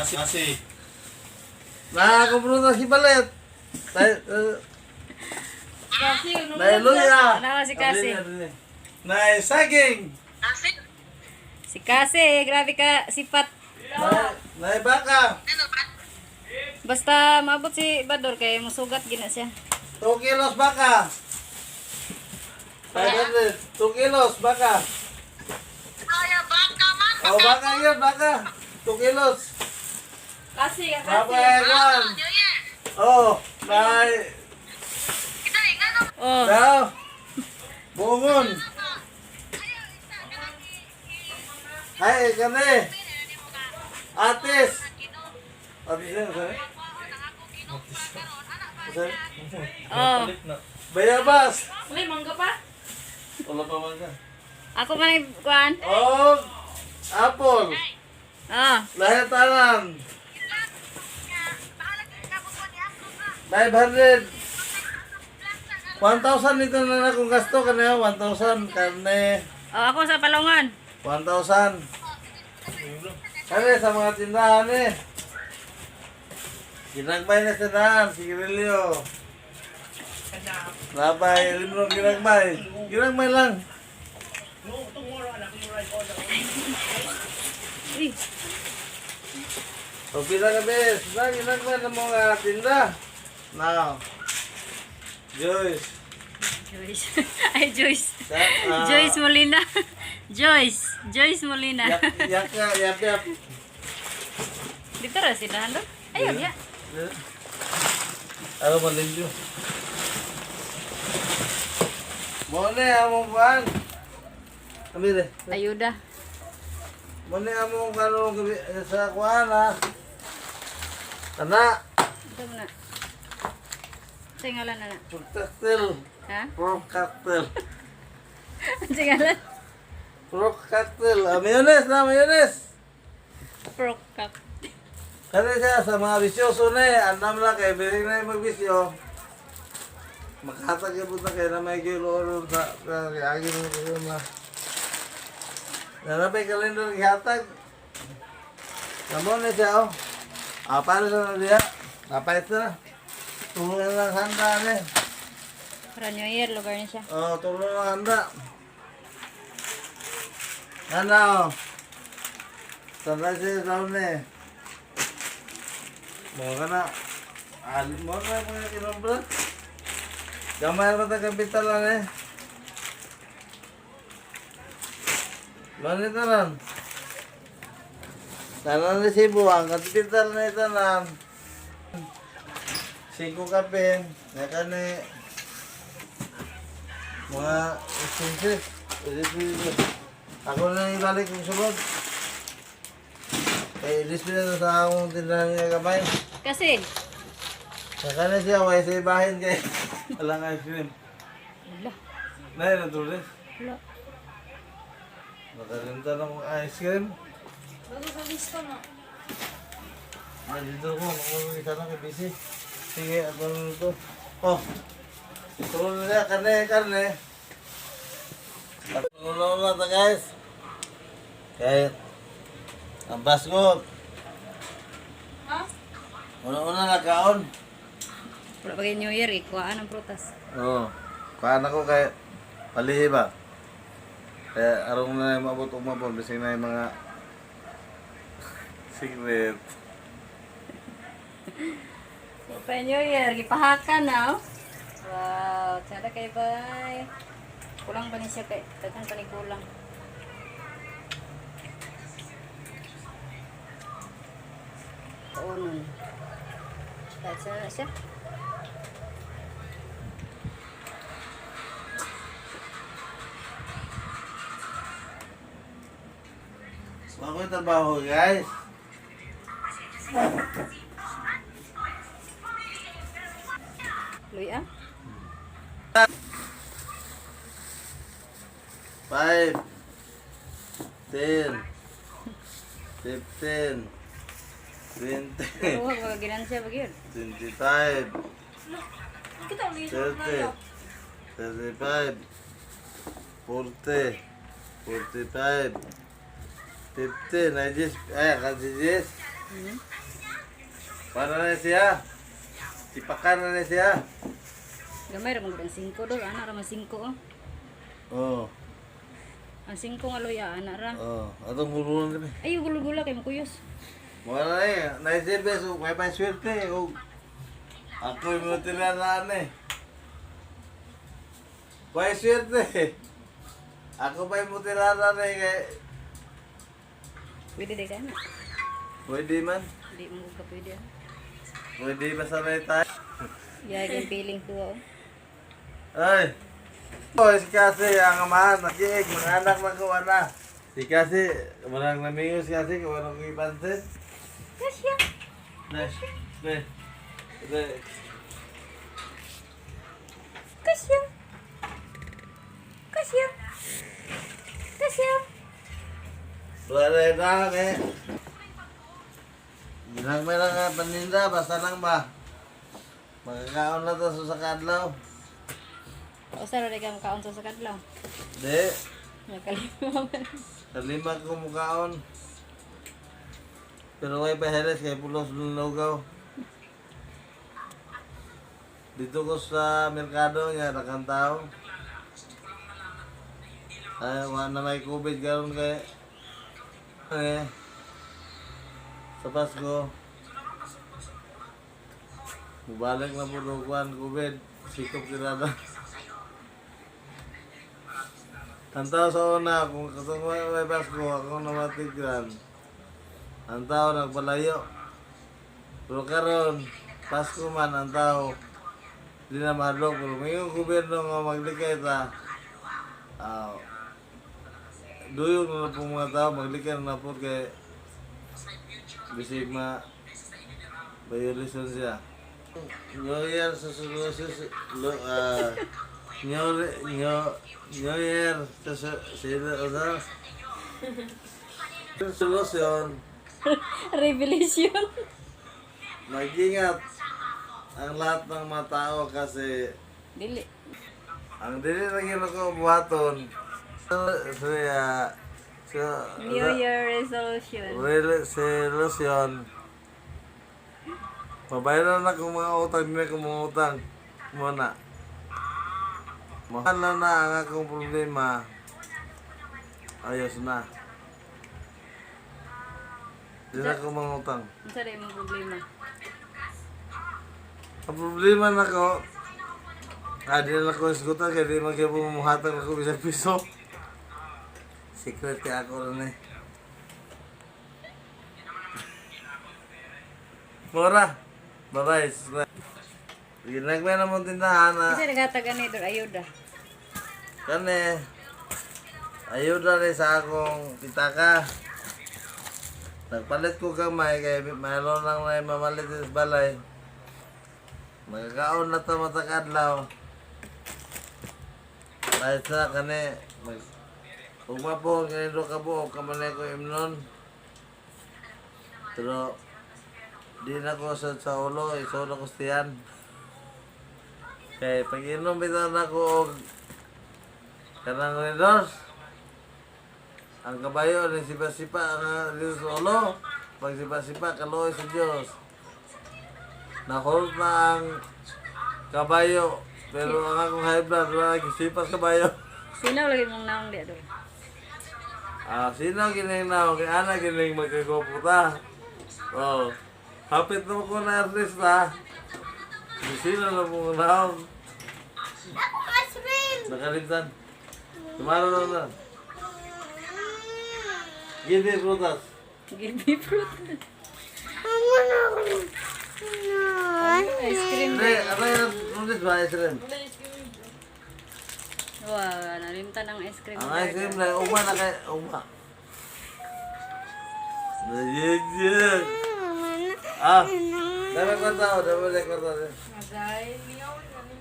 Kasi, kasi. Nakakumpro si Balet. Nay luya. Ano si Kasi? Nay saging. Si Kasi, grabe ka sipat. Nay baka. Basta maabot si Bador kay musugat gina siya. 2 kilos baka. 500. 2 kilos baka. Oh, baka yun, baka. 2 kilos. Kasi, Baka yan. Oh, nay. Oh, Daw. Bungon. Ay, kani. Atis. Atis yun, sorry. Sorry. Oh. Palit na. Bayabas. May mangga pa? Wala pa mangga. Ako man ay kuan. Oh, apple. Oh, Lahat tanan. 500. 1,000 nito na na kung gasto kani 1,000 karne. Oh, ako sa palongan. 1,000. Kani sa mga tindahan eh. Ginagmay na tindahan, sigarilyo. Labay, limro ginagmay. Ginagmay lang. Uy, O pila ka bes, na ginagmay na mga tinda. Now. Joyce. Joyce. Ay, Joyce. Sa, Joyce Molina. Joyce. Joyce Molina. Yak, yak, yap, yap. Dito ra sila hando. Ayun, ya. Ano ba limpyo? Mone among kuan. Amire. Ayuda. Mone among kano gabi sa kuan ha. Kana, Ito mo na. Sa ngalan na na. Fruit cocktail. Ha? Fruit cocktail. Sa ngalan? Fruit cocktail. Ah, mayonnaise na, mayonnaise. Pro cup. Kani siya sa mga bisyoso na eh. Andam lang kay biling na yung magbisyo. Makatag yung na kay na may gilo sa sa kay mo ko na. Nanapay kalendar gihatag. Namo na siya oh. Ah, paano sa na diya? Napait na. Tulungan lang handa ni. Para New Year, lugar niya siya. Oh, tulungan lang handa. Ano? Tanda siya sa taon eh. Mo ka na. Al mo na mga kinombra. Gamay ra ta kapital lang eh. Mano tanan? Tanan resibo ang kapital na tanan. Singko kape, nakani mga expenses. Expenses. Ako na ibalik yung sulod. Eh, ilis na sa akong tindahan niya kamay. Kasi, Saka na siya, way sa ibahin kay. Walang ice cream. Wala. Nay, natulis. Wala. Nakarinta ng ice cream. Bago ka gusto na. Nandito ko, makakita na kay busy. Sige, ako na ito. Oh, tulong na siya, karne, karne. Tulong na ito, guys. Kaya, ang Pasko. Ha? Una-una nagkaon. Wala pa kay New Year, eh. Kuhaan ang prutas. Oo. Kuhaan ako kay palihi ba? Kaya arong na yung maabot umabot, bisig na yung mga secret. Wala pa New Year, gipahakan na, oh. Wow, tsada kay bay. Kulang pa ni siya kay, daghan pa ni kulang. Kaunon. Tsada na siya. Wala ko yung trabaho, guys. Luy ah. 5, 10, 15, 20, Ruha ba ginansya ba gyud? 25, 30, 35, 40, 45, 50, ay, kasi 10. Para na siya. Sipakan na na siya. Gamay ra man gud ang 5 dol, ana ra man 5 oh. Oo. Ang 5 nga luya ana ra. Oh, atong gulungan kami. Ay gulugula kay makuyos. Wala na eh. Naisip so may pa swerte. O, ako yung mga tilalaan eh. May swerte. Ako pa yung mutilalaan eh. Kaya, Pwede di ka na. pwede man. Di mo ka pwede. Ah. Pwede ba sanay tayo? Yay kay feeling ko oh. Ay! Oh, si Kasi, ang amahan, nakiig, mga anak na ko, wala. Si Kasi, walang namingos si Kasi, kung walang ipansin. Kasya. Ne, ne, ne. Kasya. Kasya. Kasya. Wala na eh. Ginagmay lang nga paninda, basta lang ba? Makakaon na to sa kadlaw. Usa ra ka makaon sa kadlaw. Di, Nakalima man. kalima ko mukaon. Pero kay paheles, kay pulos lugaw. Dito ko sa merkado niya, rakang tao. Ay, wala na may COVID karon kay eh, sa Pasko. Mubalik na po kuan COVID. Sikop sila na. Ang tao sa una, kung katong may Pasko, ako namatigran. Ang tao nagpalayo. Pero karon, Pasko man ang tao, di na mahadlok. Pero may yung gobyerno nga maglikay ta, ah, duyog na na po mga tao, maglikay na na po kay bisig ma violation siya. New Year sa solution, New, New, New Year sa sila, solusyon, Revelation. mag-ingat ang lahat ng mga tao kasi Dili. ang dili na gino ko buhaton siya sa New Year resolution. Solusyon, mabayaran na kung mga utang nila, kung mga utang muna mahal na na ang akong problema, ayos na, di na ako mga utang. Unsa ra imong problema? Ang problema na ko, di na ko isgutan, kaya di man kayo pumumuhatag ako bisag piso. Secret kaya ako rin eh. Mura! Bye-bye. Ginagmay na mong tindahan na. Unsa naghatag ani dol ayuda? Kani, ayuda rin sa akong pitaka. Nagpalit ko kamay kay mayroon lang na mamalit sa balay. Magkakaon na to matakadlaw. Kahit sa kani, mag ugma po, ganito ka po, kamanay ko imnon. Pero, di na ko sa ulo, isulo ko sa tiyan. Kay pag inom bitaw na ko og kanang Redos, ang kabayo ni sipa-sipa ang dito sa ulo. Pag sipa-sipa, kaluoy sa Diyos. Nahulog na ang kabayo. Pero ang akong high blood, wala nagsipa sa kabayo. Sino lagi mong naong di dol? Ah, sino kining na? Kay ana kining magkagoputa. Oh. Hapit na ko na artista. Sino na po naong? Ako ice cream. Nakalimtan. Tumalo na na. Give me prutas. Give me fruit. Ano na ako? Ice cream. Hindi, ano yung prutas ba? Ice cream. Wow, nalimtan ang ice cream. Ang ice cream na, uma na kay, uma. Nagigig. Ah, dapat kwarta ako, dapat kwarta.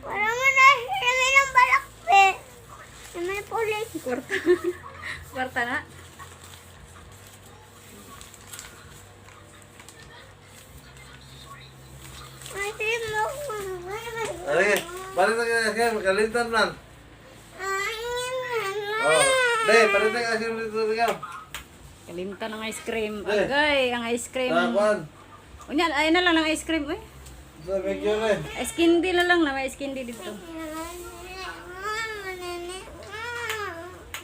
Wala mo na kami ng balakpe. May pulis. Kwarta. Kwarta na. Ice cream mo. Sige, palit na kayo ice cream, kalimtan man. Oh, de, palit na kayo ice cream dito ikaw. Kalimtan ang ice cream. Eh. Agay, ang ice cream. Ah, kuwan. Unya, ay na lang ng ice cream, uy. Sa medyo na eh. Ice candy na lang na may ice candy dito.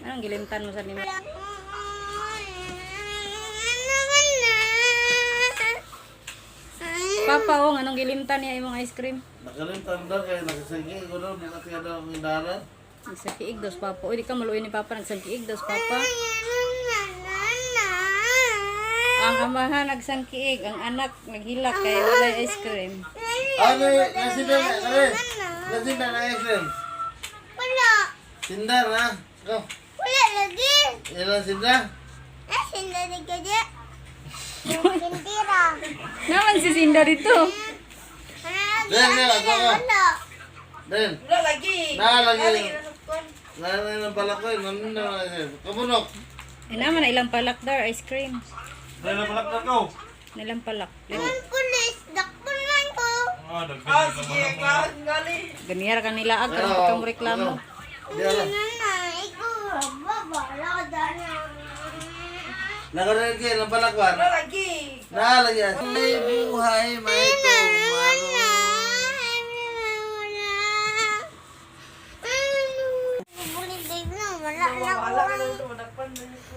Anong gilimtan mo sa nimo? Papa, oh, anong gilimtan niya imong ice cream? Nakalimtan daw kaya nakasigi ko daw bukat ka daw ang inaran. Nagsakiig daw si Papa. Uy, di ka maluoy ni Papa. Nagsakiig daw si Papa. Ang amahan nagsangkiig, ang anak naghilak kay walay ice cream. Ano eh, nasinda na, ano eh. Nasinda na ice cream. Wala. Sinda na. Go. Wala lagi. Ilan sinda? Eh, sindari ka di. Sindira. Naman si Sinda dito. Dali, dali, ako, ako. Wala. Den. Wala lagi. Na lagi. Na na ng palakoy, nanun na lang. Kamunok. Eh, naman na ilang palak dar ice cream. Dahil na palak na ko. Nilang palak. Ang pulis, dakpon man ko. Ah, sige, ngali. Ganiyara kanila ag karon ka mo reklamo. Di ala. Nana, ikaw, babala ka dana. Nakarin kayo ng palakwan. Wala lagi. Na lagi. May buhay, may tumaro. Wala na Wala ko. ka na ito. Madakpan na ito.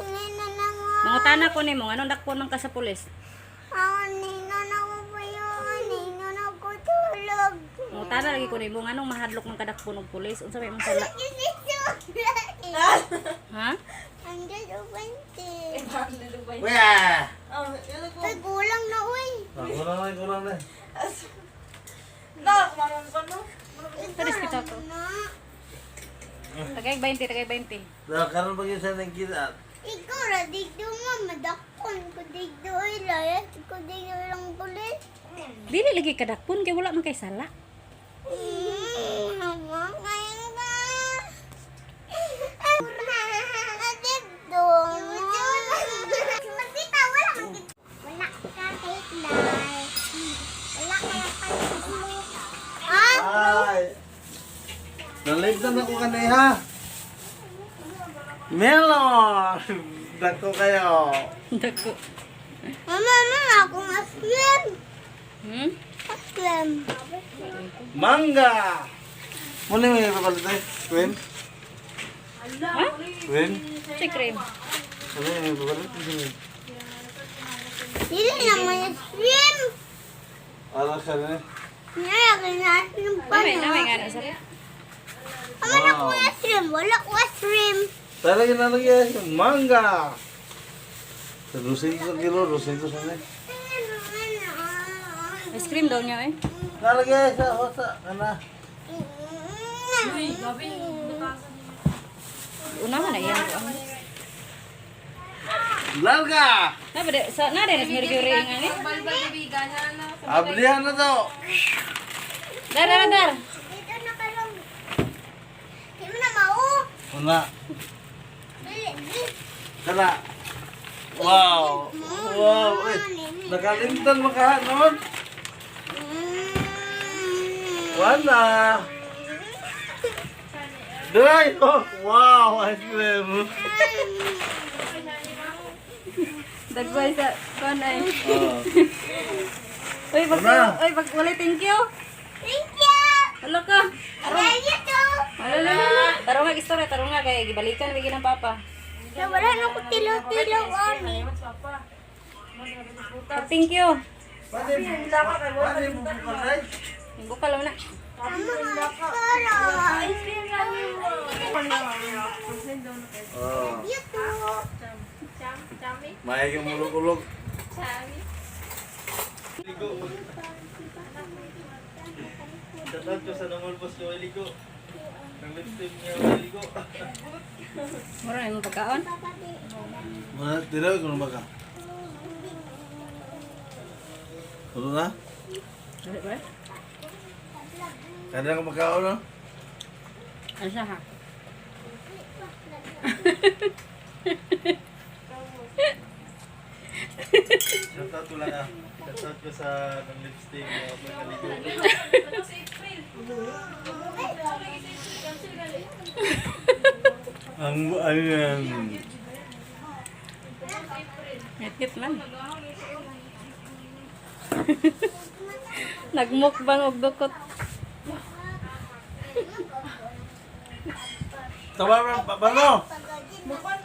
Nina na nga. Mangutana ko nimo anong dakpon man ka sa pulis? Ako, nina na ko pa yun. Nina na ko tulog. Mangutana lagi ko nimo nganong mahadlok man ka dakpon og pulis? Unsa may imong sala? Ha? Ang gagawin. Wah! Ah, ilo ko. Ay, kulang na, uy. Ah, kurang na, kurang na. Na, kumanong ka no. Taris kita to. Na. Tagay 20, tagay 20. Dahil karon pag isa ng kita. Ikaw ra dito mo, madakpon ko dito ay layas ko dito lang pulis. Dili lagi ka dakpon kay wala man kay sala. Mama, ngayon ka. Dito. Magkita, wala man Wala ka cake dai. Wala ka pag Ah, Ay! Naligtan ako kanay ha. Melon! Dako kayo. Dako. Mama, mama, akong aslam. Hmm? Aslam. Mangga! Muna may ipapalit eh. Queen? Ha? Queen? Si cream. Ano yung ipapalit? Dili naman aslam. Ala ka na eh. Naya, kinaslam pa Namay, namay na. nga na sala. Ama na ko aslam. Wala ko aslam. Talaga na lagi eh. Mangga! Sa 200 kilo, 200 na eh. Ice cream daw niya eh. Nalagay sa hosa. Kana. Una man na iyan ko. Larga! Na ba sa na din mercury nga ni. Ablihan na to! Dar dar dar. Dito na kalong. Di mo na mao. Una. Dili, dili. Kana. Wow! Wow! Eh, nakalimtan mo ka noon? Wala! Dry! Oh, wow! Ice cream! Dagway sa kon ay. Oh. Uy, pag Una. uy, pag wala thank you. Thank you. Wala ka. I love you too. Wala wala. Tarong nga istorya, tarong nga kay gibalikan bigyan ng papa. Nawala na ko tilaw-tilaw ani. Pag thank you. Pwede pwede mo bukalay? Yung bukal na. Mga karon. Oh. You too. May kang mulog-ulog. Shoutout ko sa nangulbos ko, Eligo. Ang lipstick niya, Eligo. Mura na imong pagkaon. Wala, tilaw ko na baka. Ano na? Dali ba? Kada ka magkaon no? Ano siya ha? Shoutout ko lang ah. Shoutout ko sa nang lipstick niya, Eligo. Ang ano yan? Ngit-ngit man. Nagmukbang og dukot. Tawa ba mo? Mukbang.